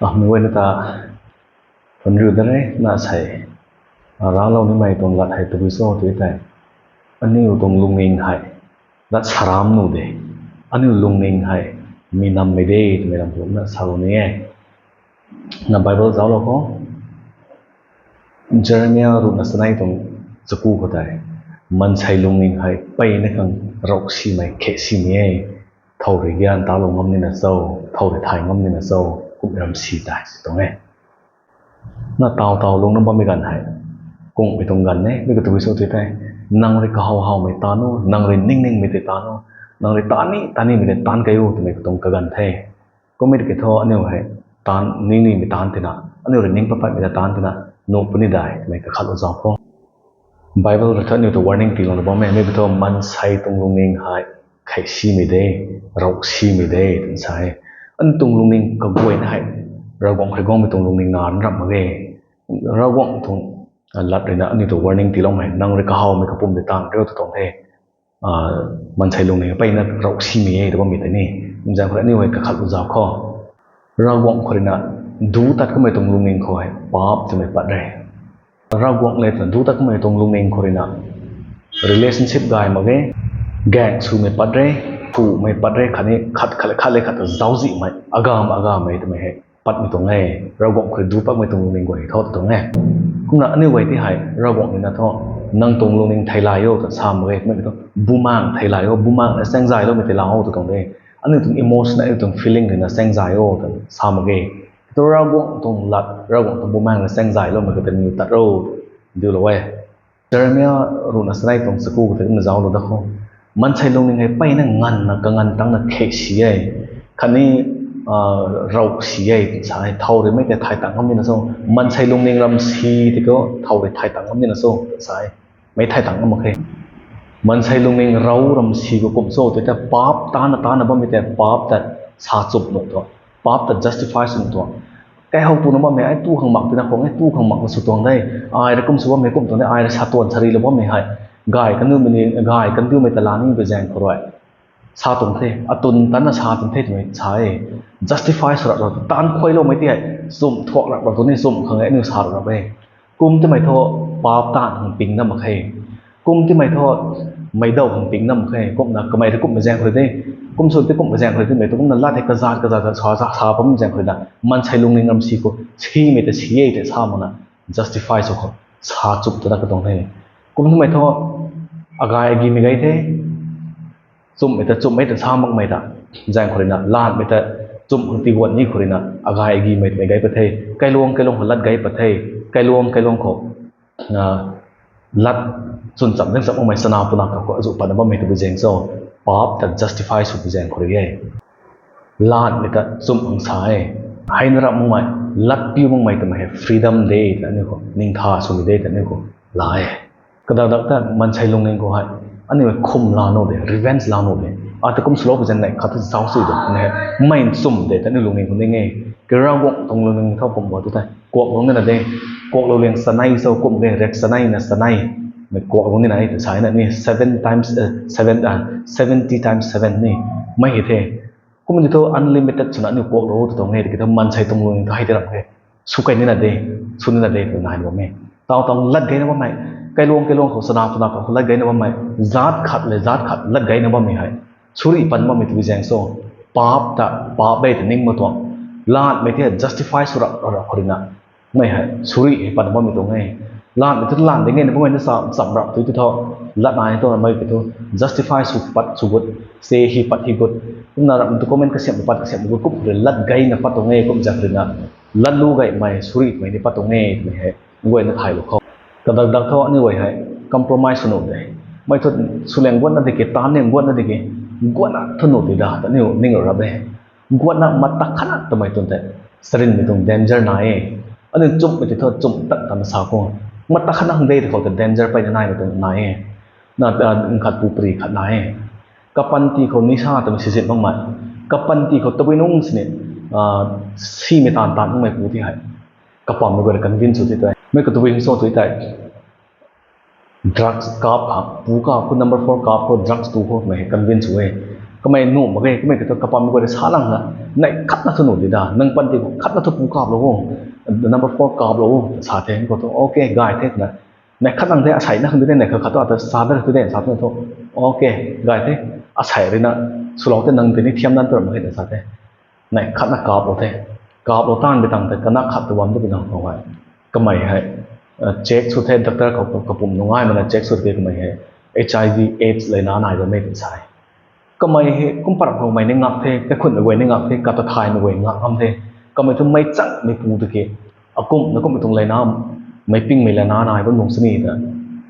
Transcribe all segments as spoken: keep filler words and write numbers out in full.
Mei guayna ta, panriu da re na sei, raclou nimei tuang lat hei tabui cho tu tei, aniu tuang lungning hei, lat saram nu de, aniu lungning hei, mi nammei de twmei lam kumna salou ni e. Na Bible zauclou khou, Jeremia ruhna sanei tuang chaku khou tei, maansei lungning hei peyna khang rouhsimei khe simei e, thow rui gyan talou ngam nina cho, thow rui thay ngam nina cho, kum ram si tei si tuang e. Na taw taw lungna bammei ganv hei, kungmei tuang ganv e, mi ka tabui cho tu tei, nang rui kahaw hawmei taanc o, nang rui ningningmei tei taanc o, nang rui taanc ni taanc nimei tei taanc kei o twmei katuang kaganv the. Kummei tiki thu aniu hei, taanc ningningmei taanc tina, aniu rui ning patpatmei ta taanc tina, nuh puni dai twmei kakhatlou zauc khou, Bible rui thu aniu ta warning tiilouna bam e, mi ka thu maansei tuang lungning hei, khe simei de, rouhsimei de twna sa e. Aniu tuang lungning kaguayna hei, Ravguangc rui guangmei tuang lungning na ramh mak ge. Ravguangc tuang lat ruina aniu ta warning tiiloumei, nang rui kahawmei kapwm tei taanc riu tw tuang the. Maansei lungning peyna rouhsimei e ta bammei tei ni, zaeng khou rui aniu hei kakhatlou zauc khou, Ravguangc khou ruina, duc tat kamei tuang lungning khou hei paap twmei pat re. Ravguangc le twna duc tat kamei tuang lungning khou ruina, relationship gay mak ge, gaeng swmei pat re, pumei pat re, khatni khat khat le khat le khat ta zauczihmei, agam agamei twmei hei patmei tuang e. Ravguangc khou rui duc patmei tuang lungning guay tho tw tuang e. Kumna aniu guay ti hei Ravguangc ruina thu, nang tuang lungning theilay o twna sa mak ge, kumei thu bumaeng theilay o, bumaeng na saengzayloumei tei la o tw tuang de. Aniu tuang emotion, aniu tuang feeling ruina saengzay o twna sa mak ge. Thu Ravguangc tuang lat, Ravguangc tuang bumaeng rui saengzayloumei khou tei niw tat ro, diulou e. Jeremia ruhna sanei tuang chaku khou tei kumna zauclou da khou, maansei lungning hei peyna nganvna kanganv tangcna khe si e, khatni rouh si e twna sa e. Thow rui mei tei thay tang ngam nina cho, maansei lungning ram si tei khou thow rui thay tang ngam nina cho twna sa e. Mei thay tang ngam mak khe. Maansei lungning rou ram si khou kum cho tu tei paap taanna taanna bammei tei paap ta sa chumh nuh tuang, paap ta justify sw nuh tuang. Kaihow tuna bammei ai tu khang mak tina khang e, tu khang mak na sw tuang de, ai rui kum sw bammei kum tuang de, ai rui sa tuan sarilou bammei hei, gay kandiumei ni, gay kandiumei ta la ni bi zaeng khou rui sa tuang the, atun tanna sa tuang the twmei sa e. Justify sw rap ra, taanc khuayloumei ti hei, chumh thuak rap ra tu ni chumh khang e aniu sa rap e. Kum timei thu paap taanv khang ping na mak khe. Kum timei thu meic daw khang ping na mak khe. Kumna kamei rui kumhmei zaeng khou rui de, kum sw ti kumhmei zaeng khou rui de, mei tu kumna lat hei kazat kazat sa sa sa bammei zaeng khou rui na, maansei lungning ram si khou simei ta si e tei sa makna, justify sw khou sa chumh tana katuang the. Kum timei thu agay agimei gay the, chumhmei ta chumhmei ta sa makmei ta, zaeng khou rui na, laatmei ta chumh khang tiguan ni khou rui na, agay agimei twmei gay pat the, kailuang kailuang khou lat gay pat the, kailuang kailuang khou lat chwn cham zaeng cham makmei chana puna khou azuh patna bammei tabui zaeng cho, paap ta justify sw pui zaeng khou rui e. Laatmei ta chumh khang sa e. Heina rap makmei, lat piu makmei twmei hei freedom de ta aniu khou, ningtha swmei de ta aniu khou la e. Kadak dak ta maansei lungning khou hei, aniu hei khum la nuh de, revenge la nuh de. Ata kum swlou pui zaeng nei khat ta zauc sw de, aniu hei mei nchumh de ta aniu lungning khou ning e. Kei Ravguangc tuang lungning thu kum bo tu tei kuaklou nina de, kuaklou liang chanei cho kum de, riak chanei na chanei, mei kuaklou nina e ta sa na ni, seven times, seven, seventy times seven ni, mei hei the. Kum ni thu unlimited swna aniu kuaklou tw tuang e, tiki thu maansei tuang lungning thu hei tei ram khe. Sw kei nina de, sw nina de twna hei bam e. Taw taw lat gayna bammei, kailuang kailuang khou chana puna khou lat gayna bammei, zaat khat le zaat khat lat gayna bammei hei, suri pan bammei tabui zaeng cho, paap ta paap e ta ning mak tuang, laatmei tei justify sw rap rap khou rui na, mei hei suri hei pan bammei tuang e. Laatmei thu laan de ngayna bammei na cham rap tu ti thu, lat nai tuang mei ki thu, justify sw pat sw gut, se hi pat hi gut, kumna rap tu comment kasiam pat kasiam gut, kum khou rui lat gayna pat tuang e, kum zaeng rui na, lat lu gaymei suri mei ni pat tuang e twmei hei guayna thaylou khou, kadak dak thu aniu guay hei compromise sw nuh de. Mei thu swliang guatna diki, taanv liang guatna diki, guatna thu nuh di da ta aniu ning rap e. Guatna mata khatna twmei tun tei, charynmei tuang danger nai e. Aniu chumhmei ti thu chumh tat tanna sa khou, mata khatna hang de ta khou ta danger peyna naimei tuang nai e. Na, nkhat pupri khat nai e. Kapanty khou nisa twmei sizin makmei, kapanty khou tabui nungc sini simei taanv taanv makmei pu ti hei, kapammei guay rui convince sw ti tei, mei ka tabui hang cho tu tei, drugs kap khang, pu kap khou, number four kap khou, drugs tu khou twmei hei convince sw e. Kamei nuh mak ge, kamei kiu thu kapammei guay rui sa lang na, neih khatna thu nuh di da, nang panty khatna thu pu kaplou o, number four kaplou o sa the, kou thu okay gay the twna, neih khat nang the, asei na khang di the, neih khat khat tu ata sa da tu de sa tu thu, okay gay the, asei rui na swlou the, nang tei ni thiam dan tu ram mak khe sa the. Neih khatna kaplou the. Kaplou taanv bi tang the, kana khat tu bam tu bi tang khou hei, kamei hei check sw the, doctor khou kapumc nungai mana check sw the, kamei hei HIV AIDS leina nai bammei tw sa e. Kamei hei kum parap khou mei ni ngak the, kaikhunhmei guay ni ngak the, kata thaymei guay ngak ngam the. Kamei thu meic changmei pu tiki, akumhna kumhmei tuang leina, meic pingmei leina nai bam nung sini ta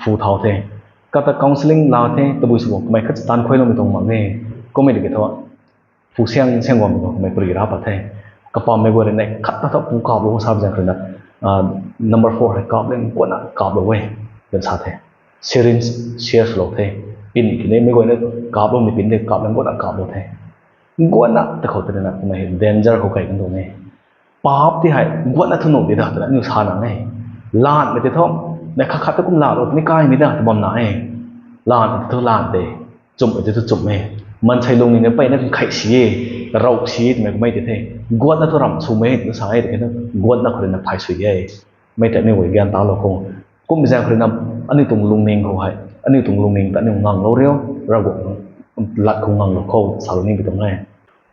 phu thau the. Kata counselling la the, tabui sw kamei khat taanv khuailoumei tuang mak e. Kummei tiki thu, phu siang siang guangmei khou kamei pari ra pat the. Kapammei guay rui neih khatna thu pu kaplou sa bi zaeng khou rui na, number four hei kaplou guatna kaplou e, tw sa the. Syringe share swlou the. Pin tini mei guayna kaploumei pin de kaplou guatna kaplou the. Guatna ta khou tei na kamei danger khou kai kan tuang e. Paap ti hei guatna thu nuh di da twna aniu sa nang e. Laanhmei tei thu, neih khat khat tu kum laalou tini kaimei da tw bam na e. Laanhmei tei thu laanh de, chumhmei tei thu chumh e. Maansei lungning na peyna kan kheih si e, rav si e twmei kamei tei the. Guatna thu ramh swmei tw sa e, tiki na guatna khou rui na phay sui e. Mei tei aniu guay gyan talou khou, kum zaeng khou rui na, aniu tuang lungning khou hei, aniu tuang lungning ta aniu nganglou riu, Ravguangc lat khou nganglou khou salou ni bi tuang e.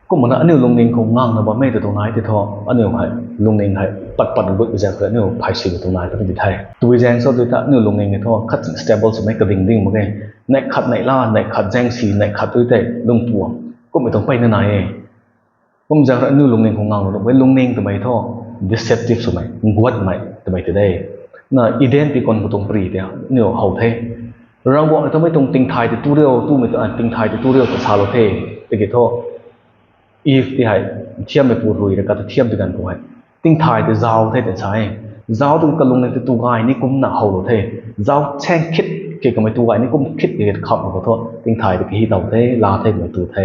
Kumna aniu lungning khou ngangna bammei tw tuang nai tei thu, aniu hei lungning hei pat pat gut bi zaeng khou rui aniu phay sui bi tuang nai ta ni bi the. Tabui zaeng sw tei ta aniu lungning tei thu khat stable swmei kading ding mak e. Neih khat neih la, neih khat zaeng si, neih khat tu tei lungpuam, kummei tuang peyna nai e. Kum zaeng khou rui aniu lungning khou nganglou nuh e, lungning twmei thu deceptive swmei, guatmei twmei tei de. Na Eden tikan khou tuang pari tei aniu how the. Ravguangc rui thu mei tuang tingthay tei tu riu, tumei tu, tingthay tei tu riu tw salou the. Tiki thu, Eve ti hei, thiammeipu rui rui kata thiam ti ganv khou hei, tingthay tei zauc the tw sa e. Zauc tu kalungning tei tu gay ni kumna howlou the. Zauc chaeng khit ke kamei tu gay ni kum khit ke khamlou khou thu tingthay tei kahi tow the, la the kamei tu the.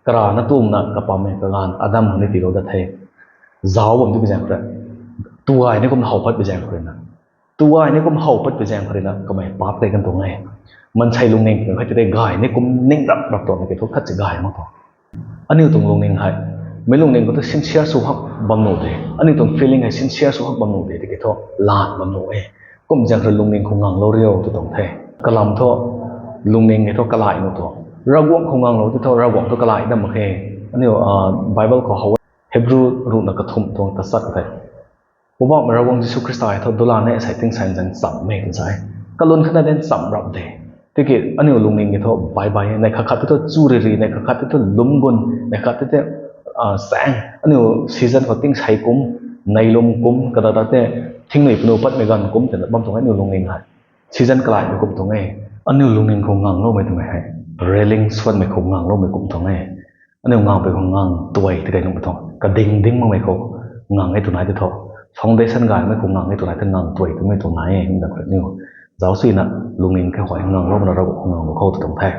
Karana tumna kapammei kaganv Adam khang ni tiilou dat the. Zauc bam tu bi zaeng khou rui, tu gay ni kum how pat bi zaeng khou rui na, tu gay ni kum how pat bi zaeng khou rui na kamei paap tei kan tuang e. Maansei lungning twmei hei tei gay ni kum ning rap rap tuang na ke thu khat si gay mak tuang. Aniu tuang lungning hei, meic lungning khou thu sincere sw hak bam nuh de. Aniu tuang feeling hei sincere sw hak bam nuh de tiki thu, laanc bam nuh e. Kum zaeng khou rui lungning khou nganglou riu tw tuang the. Kalam thu, lungning hei thu kalai nuh tuang. Ravguangc khou nganglou tei thu Ravguangc thu kalai dam mak khe. Aniu Bible khou how e, Hebrew ruhna kathumh tuang tachat khou tei, Poubauhmei Ravguangc Jisu Khrista hei thu dulan e, asei tingsaeng zaeng chamh e tw sa e. Kalun khatna din chamh rap de. Tiki aniu lungning hei thu baih baih e, neih khat khat tei thu chu riri, neih khat khat tei thu lum gun, neih khat tei thu saeng, aniu season khou tingsei kum, neilum kum, kata ta tei thingnui panu patmei ganv kum twna bam tuang e aniu lungning hei. Season kalaimei kum tuang e. Aniu lungning khou ngangloumei twmei hei, railing swanmei khou ngangloumei kum tuang e. Aniu ngang pui khou ngang tuai tei kei nuhmei tuang, kading ding makmei khou ngang e tw nai tei thu, foundation gaymei khou ngang e tw nai tei ngang tuai twmei tuang nai e, kum zaeng khou rui aniu zauc suina lungning khe huay nganglou mana Ravguangc khou nganglou khou tw tuang the.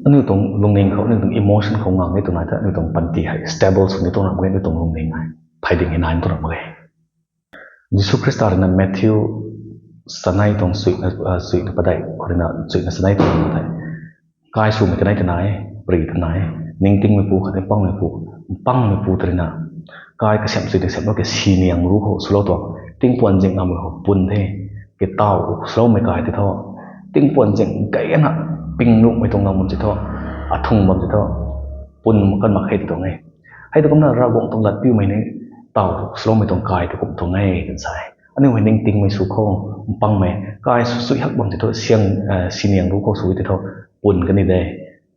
Aniu tuang lungning khou, aniu tuang emotion khou ngang e tw nai tei aniu tuang panty hei stable sw ni tuang ram mak ge, aniu tuang lungning hei phey ding e nai tuang ram mak ge. Jisu Khrista rui na Matthew chanei tuang chuihna, chuihna padeih khou rui na chuihna chanei tuang ram tei, kai swmei kanei tei nai, pari tei nai, ningtingmeipu khatni pangmeipu, pangmeipu tei rui na kai kasiamh chuy tei kasiamhlou ke siniang ru khou swlou tuang, tingpuan zing ngamei khou pun the, ke taw swloumei kai tei thu, tingpuan zing gayna ping nuhmei tuang nang bam tei thu, athung bam tei thu, pun kan mak khe tw tuang e. Hei tu kumna Ravguangc tuang lat piumei ni taw swloumei tuang kai tei kum tuang e tw sa e. Aniu hei ningtingmei sw khou, pangmei kai sw chuy hak bam tei thu, siang, siniang ru khou sw tei thu, pun kan ni de.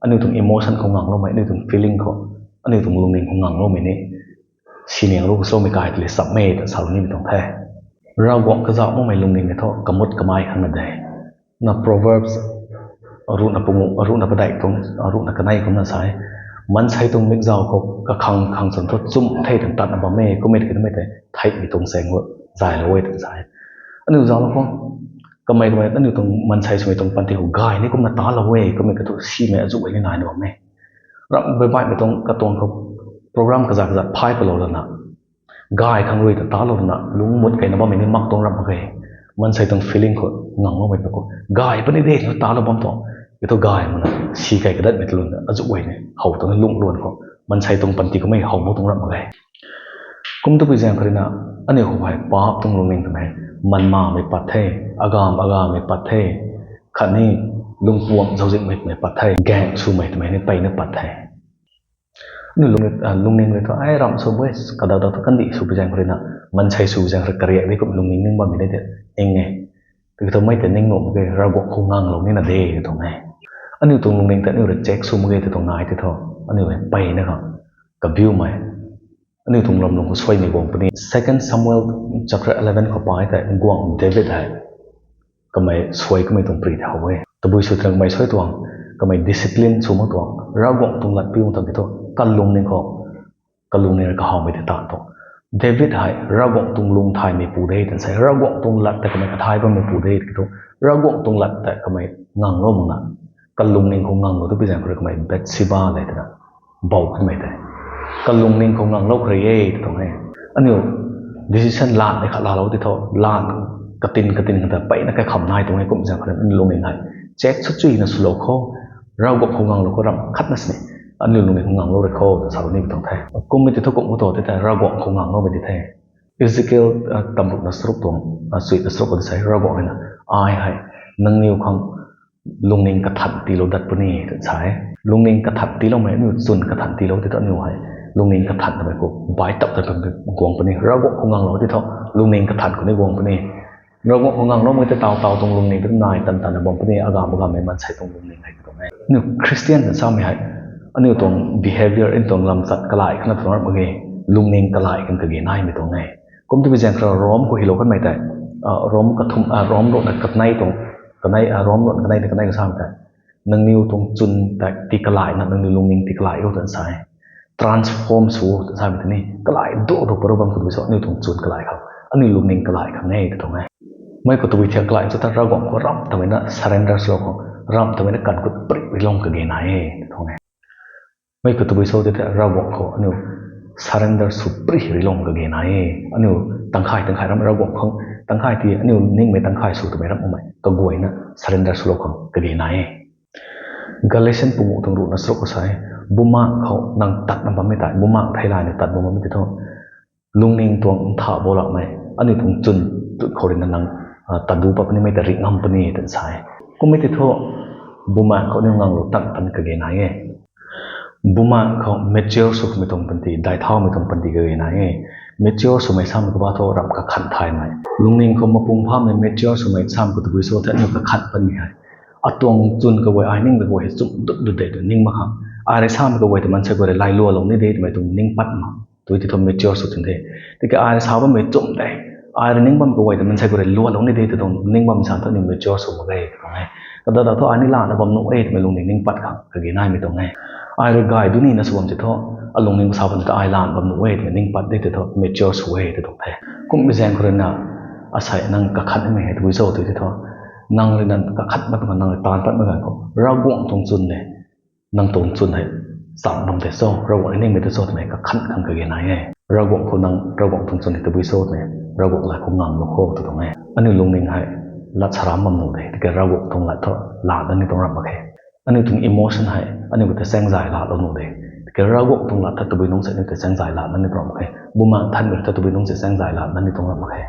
Aniu tuang emotion khou ngangloumei, aniu tuang feeling khou, aniu tuang lungning khou ngangloumei ni siniang ru khou swloumei kai tei le cham e ta salou nimei tuang the. Ravguangc kazauh makmei lungning hei thu kamut kamei khang na de. Na Proverbs ruhna padeih tuang ruhna kanei kumna sa e, maansei tuang mikzauh khou kakhang khang chwn thu chumh the twna tatna bam e, kummei tiki twmei tei theihmei tuang chaeng khou zaylou e twna sa e. Aniu zauclou khou, kamei kamei aniu tuang maansei swmei tuang panty khou gay ni kumna talou e, kummei kathu simei azuh e ni naina bam e. Ram baihbaihmei tuang katuang khou program kazat kazat phay palou lana, gay khang rui ta talou lana lungmut keyna bammei ni mak tuang ram mak ge. Maansei tuang feeling khou ngangloumei ta khou gay puni de twna talou bam tuang, Kiu thu gay mana si kai kadatmei talun azuh guay ni how tuang lungh luan khou, maansei tuang panty kummei how mak tuang ramh mak ge. Kum tabui zaeng khou rui na, aniu khou hei paap tuang lungning twmei, manmamei pat the, agam agamei pat the, khatni lungpuang zauzinghmei twmei pat the, gaeng swmei twmei ni peyna pat the. Aniu lungning, ah, lungning rui thu, ai ramh sw bui, kadak dak thu kandih sw pi zaeng khou rui na, maansei sw zaeng khou rui kariak di kum lungning ning bammei ni de, ning e. Tiki thu mei tei ning nuh mak ge, Ravguangc khou nganglou nina de, tuang e. Aniu tuang lungning tei aniu rui check sw mak ge, tei tuang nai tei thu, aniu hei peyna khang, kabiumei. Aniu tuang lamlung khou suaimei guang puni. Second Samuel chapter eleven khou pai tei guangc David hei kamei suai kamei tuang pri tei how e. Tabui sw tei kamei suai tuang, kamei discipline sw mak tuang, Ravguangc tuang lat piu mak tuang ki thu, kalungning khou, kalungning rui kahawmei tei ta tuang. David hei Ravguangc tuang lung thaymei pu de, tan sei, Ravguangc tuang lat tei kamei kathay bammei pu de, ki thu, Ravguangc tuang lat tei kamei nganglou makna, kalungning khou nganglou tu pi zaeng khou rui kamei Bathsheba le twna, bou kamei tei, kalungning khou nganglou khou rui e, tei tuang e. Aniu decision lan ni khat laalou tei thu, lan katin katin khat ta peyna kaikham nai tuang e, kum zaeng khou rui aniu lungning hei check sw chuyna swlou khou, Ravguangc khou nganglou khou ramh khatna sini, aniu lungning khou nganglou rui khou, ta salou ni tuang the. Kummei tei thu kum khou thu tei tei Ravguangc khou ngangloumei di the. Ezekiel, ah, tamruhna saruk tuang, ah, chuina saruk khou tei sei Ravguangc hei na, ai hei nangniw khang lungning kathan tiilou dat puni, tan sa e. Lungning kathan tiiloumei, aniu chwn kathan tiilou tei thu aniu hei lungning kathan twmei khou baih tap ta guang puni. Ravguangc khou nganglou tei thu lungning kathan khou ni guang puni. Ravguangc khou nganglou mak tei taw taw tuang lungning tei nai tan tanna bam puni, agam agammei maansei tuang lungning hei tuang e. Aniu Christian tan samei hei, aniu tuang behavior, aniu tuang lamchat kalai khana tuang ramh mak ge, lungning kalai khang kage naimei tuang e. Kum tabui zaeng khou rui Rom khou hylou kanmei tei, ah, Rom kathum, ah, Rom ruhna kanei tuang, kanei, ah, Rom ruhna kanei tei kanei kasamei tei, nangniw tuang chwn tei tii kalaina, nangniw lungning tii kalai o, tan sa e. Transform sw, tan samei tei ni, kalai duh duh parou bam khou tabui sw, aniu tuang chwn kalai khang, aniu lungning kalai khang e, tei tuang e. Mei khou tabui thiak kalai sw ta Ravguangc khou ramh tamei na surrender swlou khou, ramh tamei na kan khou pri rilung kage nai e, tei tuang e. Mei khou tabui sw tei tei Ravguangc khou aniu surrender sw pri rilung kage nai e. Aniu tangkhay tangkhay ramh Ravguangc khang, tangkhay ti aniu ningmei tangkhay sw twmei ramh makmei kaguayna surrender swlou khang kage nai e. Galatian panguh tuang ruhna saruk khou sa e, bumaengh khou nang tatna bammei tei, bumaengh theilayna tat bam bammei tei thu, lungning tuang ntha bou lakmei, aniu tuang chwn khou rui na nang, ah, tat du pat punimei ta ri ngam puni, tan sa e. Kummei tei thu, bumaengh khou aniu nganglou tan tan kage nai e. Bumaengh khou mature sw kamei tuang panty, daihthaumei tuang panty kage nai e. Mature swmei samei khou ba thu ramh kakhan thaymei, lungning khou mapung phamei mature swmei samei khou tabui sw tei aniu kakhan panmei hei, atuang chwn kaguay, ai ningmei kaguay hei chum dut dut de tw ning mak khang, ai rui samei kaguay tei maansei guay rui lailualou ni de twmei tuang ning pat mak, tei thu mature sw tuang the. Tiki ai rui sa bammei chum de, ai rui ning bam kaguay tei maansei guay rui lualou ni de tw tuang ning bam sa thu aniu mature sw mak ge, tei tuang e. Kadak dak thu ai ni lana bam nuh e twmei lungning ning pat khang kage naimei tuang e. Ai rui gay du nina sw bam tei thu, alungning khou sa bam tei thu ai lan bam nuh e twmei ning pat de tei thu mature sw e, tei tuang the. Kummei zaeng khou rui na, asei nang kakhanmei hei tabui sw tei thu, nang rui na kakhan pat mak, nang rui taanv pat mak ganv khou Ravguangc tuang chwn le, nang tuang chwn hei cham bam tei cho, Ravguangc ningmei tei cho twmei kakhan khang kage nai e. Ravguangc khou nang, Ravguangc tuang chwn hei tabui sw twmei, Ravguangc lat khou nganglou khou, tei tuang e. Aniu lungning hei lat saram bam nuh de, tiki Ravguangc tuang lat thu lat dat ni tuang ramh mak khe. Aniu tuang emotion hei aniu khou tei chaengzay laalou nuh de, tiki Ravguangc tuang lat thu tabui nungc se aniu tei chaengzay laa dat ni tuang ramh mak khe. Bumaengh Nthanmei thu tabui nungc se chaengzay laa dat ni tuang ramh mak khe.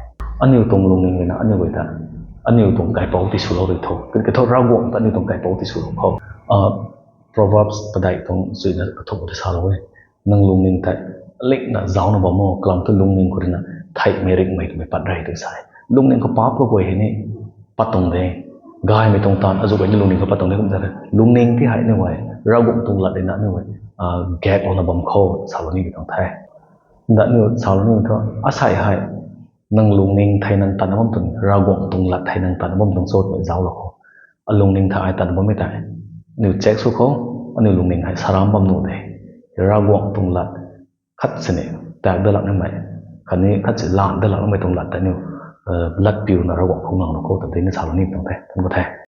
Aniu tuang lungning rui na aniu guay ta, aniu tuang kaipouc tiswlou rui tho, tiki thu Ravguangc ta aniu tuang kaipouc tiswlou khou. Ah, Proverbs padeih tuang chuina kathumh tei salou e, nang lungning tei likna zaucna bam o, kalam thu lungning khou rui na theihmei ringhmei twmei pat re, tei sa e. Lungning khou paap kaguay hei ni pat tuang de, gaymei tuang taanv azuh guay ni lungning khou pat tuang de, kum ta lungning ti hei aniu hei Ravguangc tuang lat rui na aniu hei, ah, gaklouna bam khou salou nimei tuang the. Nda aniu salou nimei thu, asei hei nang lungning thei nang tatna bam tuang, Ravguangc tuang lat thei nang tatna bam tuang cho twmei zauclou khou, alungning thei ai tatna bammei tei aniu check sw khou, aniu lungning hei saram bam nuh de, Ravguangc tuang lat khat sini tak dat lak nimei, khatni khat si lan dat lak nimei tuang lat tei aniu, eh, lat piuna Ravguangc khou nganglou khou ta tei ni salou nimei tuang the, tan khou the.